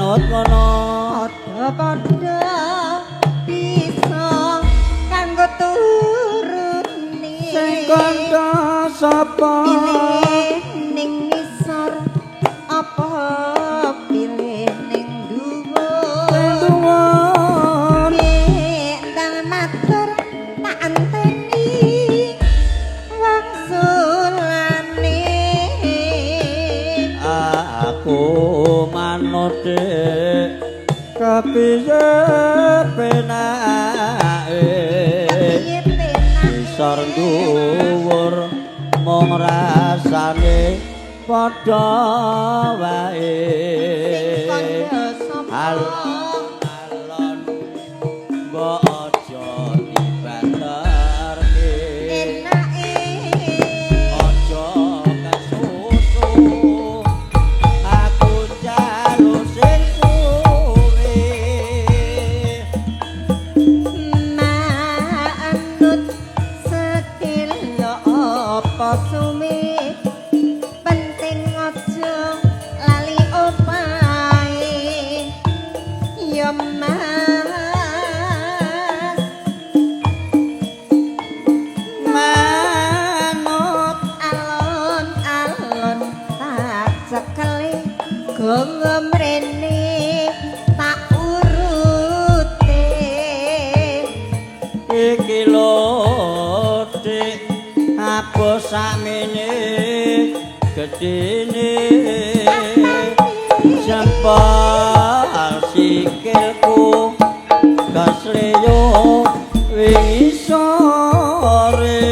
manut ngono. Padha-padha bisa kanggo turune. Sing kandha sapa? Pilih ning ngisor apa pilih ning dhuwur? Ning dhuwur. Ndang matur tak anteni wangsulane. Aku manut dik kepiye penake? Kepiye penake? Isor dhuwur mung rasane padha wae. Sing kandha sapa? Alon-alon mbok aja dibanterke. Enake. Aja kesusu aku njaluk sing suwe. Manut sedelo apa suwe, penting aja lali opahe ya Mas. Manut alon-alon tak cekeli gowo mrene tak urute. Iki lho dik apa sakmene gedene jempol sikilku kasleyo wingi sore.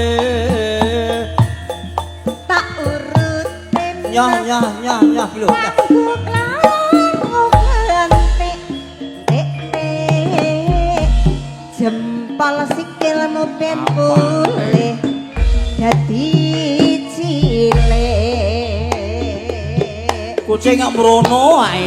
Tak urute. Nyoh nyoh nyoh nyoh lho. Kanggo klango gantik tek jempol sikilmu ben pulih dadi cilik. Kucing kok mrono ae.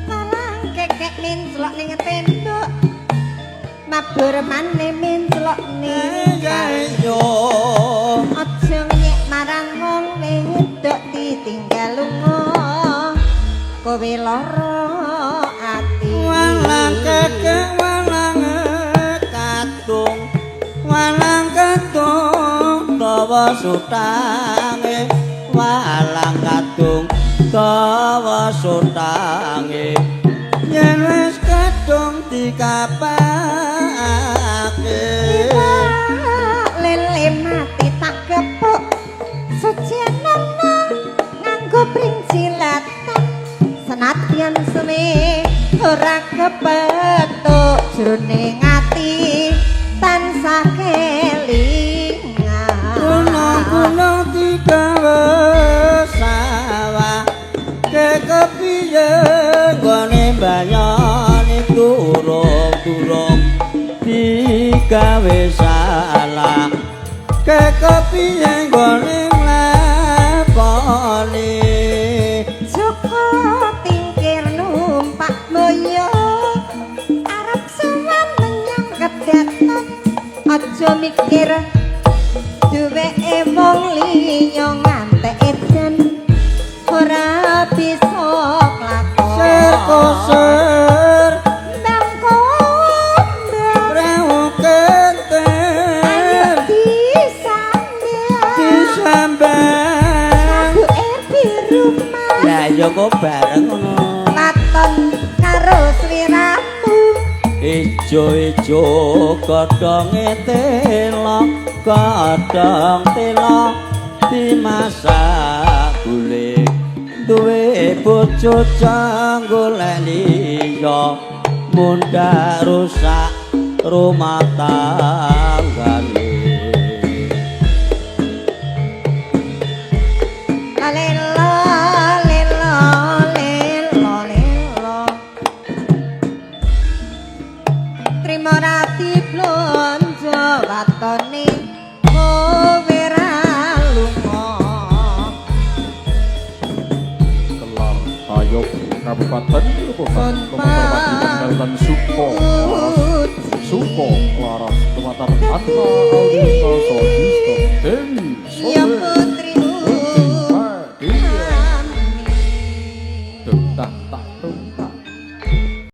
Walang kekek menclok ning tembok, mabur maneh menclok ning Yo. Aja nyek marang wong wedok ditinggal lunga kowe lara ati. Walang kekek walang kadung, walang kadung dawa sutange, walang kadung dawa sutange. Yen wis kadung dikapake. Lele mati tak kepuk sucianana nganggo pring cilatan senadyan suwe ora kepethuk jroning ati tansah kelingan. Gunung-gunung digawe sawah kekepiye nggone banyone durung-durung digawe salah kekepiye nggone nglakoni. Joko tingkir numpak moyo arep sowan menyang kedaton aja mikir duweke wong liya ngantek edan ora bisa klakon. Ser koser Ndang kondang prau kenter disambang disambang sabuke biru mas. Ya ya kok bareng ngono. Waton karo sliramu. Ijo-ijo godhonge telo, godhong telo dimasak gule. Duwe bojo golek liya, mundhak rusak rumah tanggane. Lelo lelo lelo lelo. Trimo rati blonjo watone kowe ra lunga. Kelar Tayub Kabupaten Grobogan Komandan Pati Suko Laras Suko Laras Lumatar Anna Audita Sodista Dewi Ya Sore. Putri.